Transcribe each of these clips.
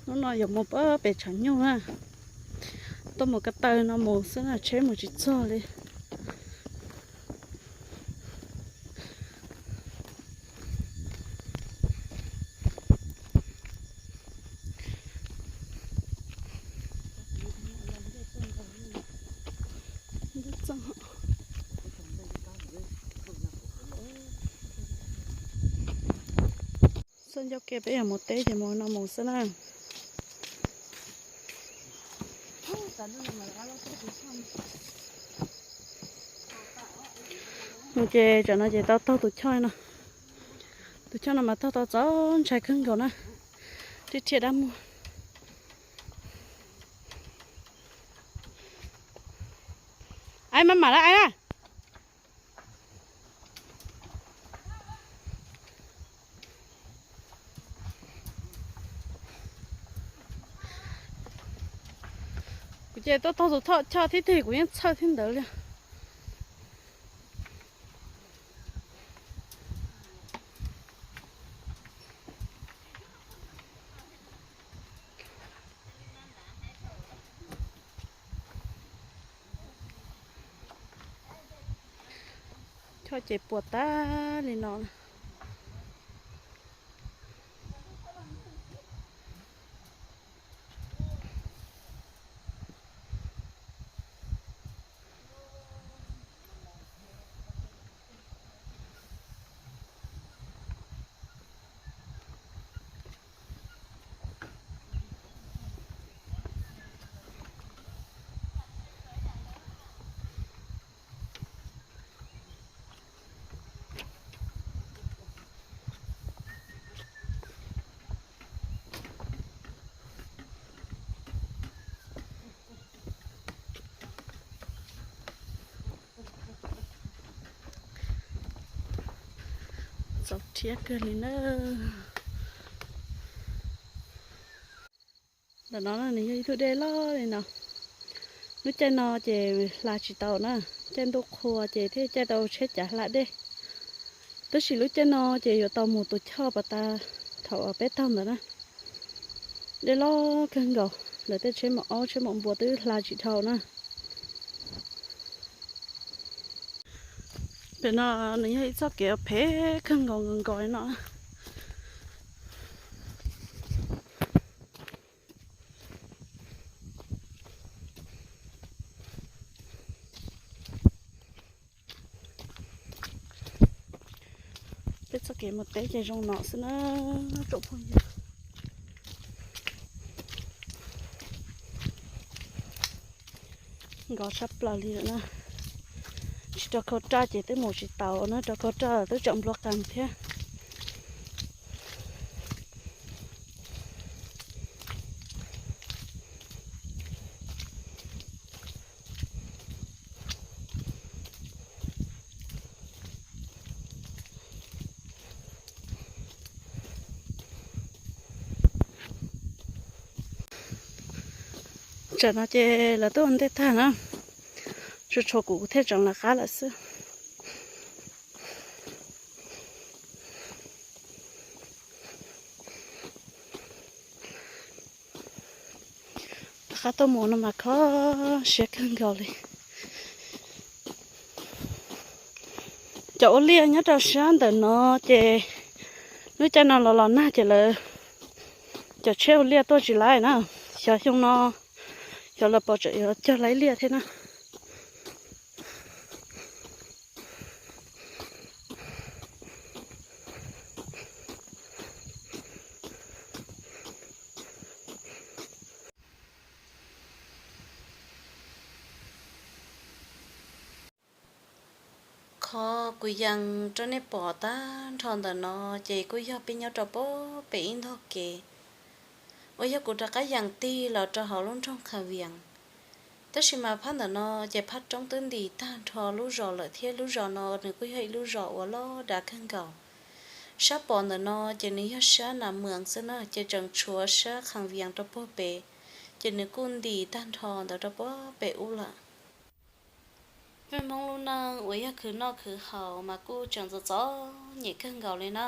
Hnub no yuav mus pem tshav nyuj na, tuaj mus ko taw no mus xwb na, tsheb mus tsis txog li. Txoj ncauj kev peb yuav mus teb ces mus no mus xwb na. Mus ces tsam no ces tau taug tus choj no. Tus choj no mas taug tau txaus ntshai kawg nkaus na. Rhiab rhiab dab muag. Aib, maj mam lawm aib na. Kuv ces tuaj taug tus choj thiab tig kuv yeej txhawj thiab ntawd li. Choj ces puas tag li no. Txaus rhiab kawg li na. Ntawm no nws yog ib tug dej loj li no. Lub caij no ces hla tsis tau na, caij ntuj qhua ces thiaj caij tau tsheb cav hla dej. Tab sis lub caij no ces yuav tau mus tus choj pas tas thaum peb taug ntawd na. Dej loj kawg nkaus, lawv tej tsheb maum aub tsheb maum npua twb hla tsis dhau na. Pem no nws yog ib txoj kev phem kawg nkaus nkaus nkaus li no. Peb txoj kev mus teb ces zoo no xwb na, tsoom phooj ywg. Nkos tshaj plaws li lawm na. Tsis rau khau raj ces twb mus tsis taus na, rau khau raj twb tseem nplua qas thiab. Tsam no ces lawv twb ua ntej tag na, tsuas tshuav kuv thiaj tseem lawv qab lawm xwb. Rov qab tuaj mus no mas kho siab kawg nkaus li. Cov ua liaj nyob rau sab ntawm no ces lub caij no los los nag ces lawv cov tsheb ua liaj tuaj tsis laib na. Xyov xyoo no xyov lawv puas tseem yuav cog laib liaj thiab na. Qhov kuv yees rau nej pom tag nrho ntawm no ces kuj yog peb nyob rau pem ib ntog kev uas yog kuv rov qab yees tig los rau hauv lub nroog Khas Vias. Tab sis mas phab ntawm no ces phab roob twb ntis tag nrho lub zos lawm thiab lub zos no nws kuj yog ib lub zos uas loj dav kawg nkaus. Sab pom ntawm no ces nws yog sab Nas Muas xwb na, ces tseem tshuav sab Khas Vias rau puag pem, ces nws kuj ntis tag nrho ntawd rau puag pem ub lawm. Peb Hmoob lub neej uas yog khwv noj khwv haus mas kuj tseem txom txom nyem kawg nkaus li na.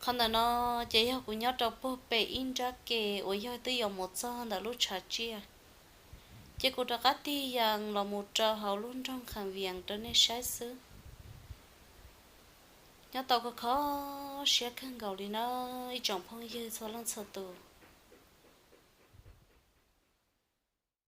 Qhov ntawm no ces yog kuv nyob rau puag pem ib nrab ke uas yog twb yuav mus txog ntawm lub tshav tsiaj, ces kuv rov qab tig yees los mus rau hauv lub nroog Khas Vias rau nej saib xwb. Nyob tau kho kho siab kawg nkaus li na ib tsoom phooj ywg txhua leej txhua tus.